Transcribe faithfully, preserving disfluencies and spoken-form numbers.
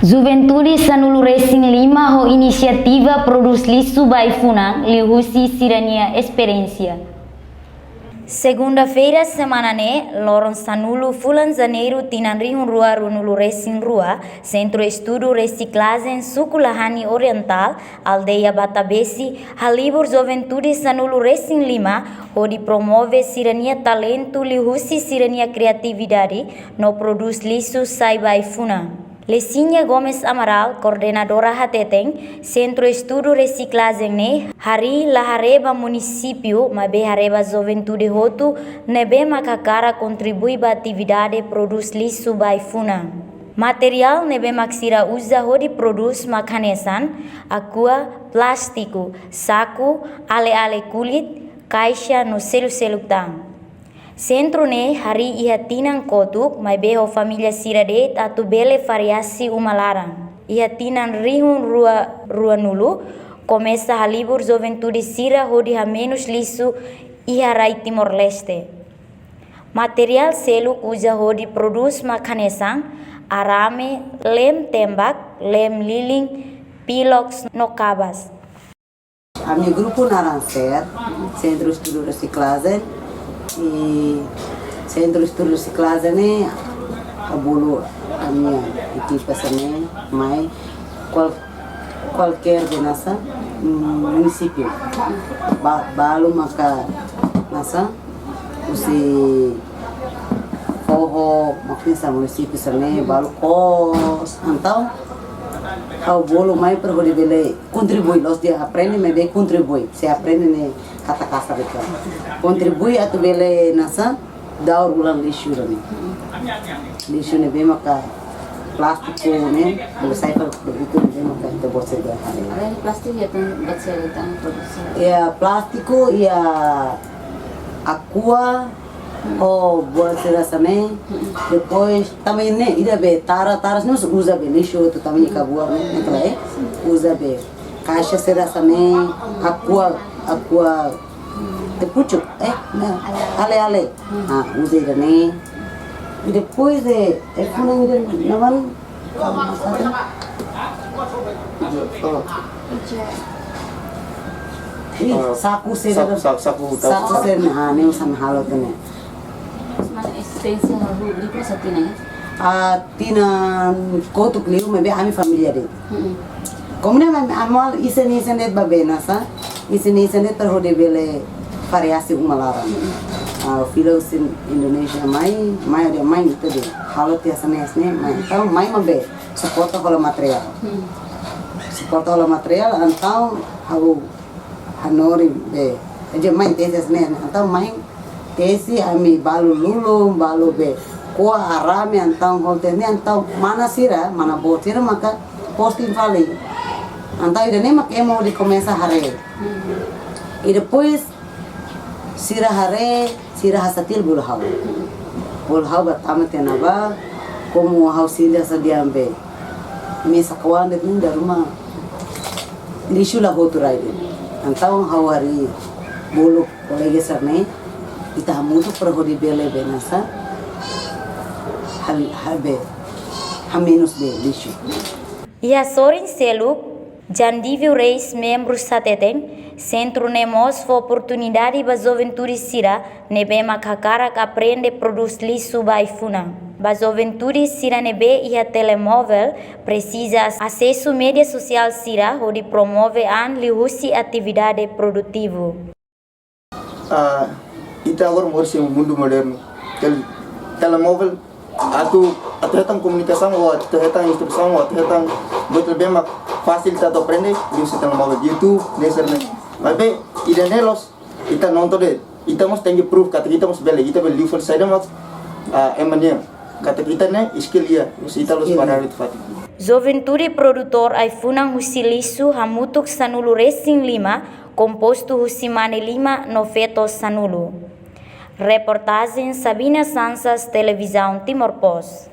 Juventude sanulu resin lima ho inisiativa produz lixu ba ai-funan liuhusi sira-nia esperiénsia. Segunda-feira semana ne'e, loron sanulu fulan Janeiru tinan rihun rua ruanulu resin rua, Sentru Estudu Resiklajen Suku Lahani Orientál, Aldeia Batabesi, halibur juventude sanulu resin lima, hodi promove sira-nia talentu liuhusi sira-nia kriatividade no produz lixu sai ba ai-funan. Lecinia Gomes Amaral, koordenadora hateten, Sentru Estudu Resiklajen ne'e harii la haree ba munisípiu, maibé haree ba juventude hotu ne'ebé mak hakarak kontribui ba atividade produz lixu ba ai-funan. Materiál ne'ebé mak sira uza hodi produz mak hanesan akua, plástiku, saku, ale-ale kulit, kaixa no seluk-seluk tan. Sentru ne'e harii iha tinan kotuk, maibé ho família sira de'it atu bele variasi uma laran. Iha tinan rihun rua ruanulu, komesa halibur juventude sira hodi hamenus lixu iha rai Timor-Leste. Materiál seluk uza hodi produz mak hanesan arame, leem tembak, leem lilin, piloks no kabas. Ami grupu naran SER, Sentru Estudu Resiklajen, i Sentru Estudu Resiklajen ne'e ha'u bolu ami-nia ekipa sira-ne'e mai kual-, kualkér de nasa, mm, munisípiu. Ba-, balu maka nasa, husi foho, maksudnya sa munisípiu sira-ne'e, balu kos, entaun ha'u bolu mai para hodi bele kontribui, la'ós de'it aprende, maibé kontribui. Se aprende ne'e kata kasar de'it. Kontribui atu bele nasa, daur ulang lixu ne'e. Lixu ne'ebé maka plástiku ne'e, bele sai fali produtu ne'ebé maka ita-boot sira haree. Ada plástiku ya, tan, buat sira tan produksi. Ya, plástiku, ya, akua, ho buat sira hanesan ne'e. Depois, tanba ne'e, ida be tara, tara, se nós uza be lixu, tu tanba ne'e ka buat ne'e, ne'e kala, eh? Uza be kaixa sira hanesan ne'e, akua, akua, te pucuk, eh, ne'e, ale, ale. Ah, uza ida-ne'e. I depois, eh, eh, funa ida, naran, Oh. Ih, ah, saku sira, saku, saku, saku, saku sira, ah, ne'e osan halo tiha ne'e. Mana ezisténsia halo livru sira tiha ne'e? Ah, tinan kotuk liu, maibé ami família de'it. Mm-mm. Komu ne'e ami, ami halo isin-isin de'it ba be nasa, isin-isin de'it para hodi bele variasi uma laran. Mm-mm. Ah, fila husi Indonézia mai, mai de'it mai ita de'it. Halo tiha hanesan ne'e, mai. Entaun mai maibé suporta hola materiál. Mm. Suporta hola materiál, entaun ha'u hanorin be. Ida mai tesi hanesan ne'e, entaun mai tesi ami balu lulun, balu be ko'a arame, entaun hola tiha ne'e, entaun mana sira, mana boot sira maka posting fali. Entaun ida-ne'e mak ema hodi komesa haree. I depois sira haree, sira hasa'e tiha bolu ha'u. Bolu ha'u ba tama tiha ne'ebá, komu ha'u sira hasa'e dehan be. Mesak kawan de'it ne'e dala ruma lixu la hotu rai de'it. Entaun ha'u harii bolu kolega sira-ne'e, ita hamutuk para hodi bele be nasa, hal-, hal be, hamenus be lixu. Iha sorin seluk, Jandivio Reis membru hateten, sentru ne'e mós fó oportunidade ba juventude sira ne'ebé mak hakarak aprende produz lixu ba ai-funan. Ba juventude sira ne'ebé iha telemóvel, presiza as-, asesu média sosiál sira hodi promove an liuhusi atividade produtivu. Ah, ita agora moris iha mundu modernu. Tel-, telemóvel, atu, atu hetan komunikasaun, ou atu hetan instrusaun, ou atu hetan buat ne'ebé mak fasil atu aprende, liuhusi telemóvel, YouTube, ne'e sira-ne'e. Maibé, ida-ne'e la'ós, ita nonton de'it, ita mós tenke prove, katak ita mós bele, ita bele liu fali saida mak, ah, ema nian. Katak ita ne'e skill iha, mas ita la'ós, skill, para iha, de'it fatin. Juventude produtór ai-funan husi lixu hamutuk sanulu resin lima, kompostu husi mane lima no feto sanulu. Reportajen Sabina Sansas, Televizaun Timor Post.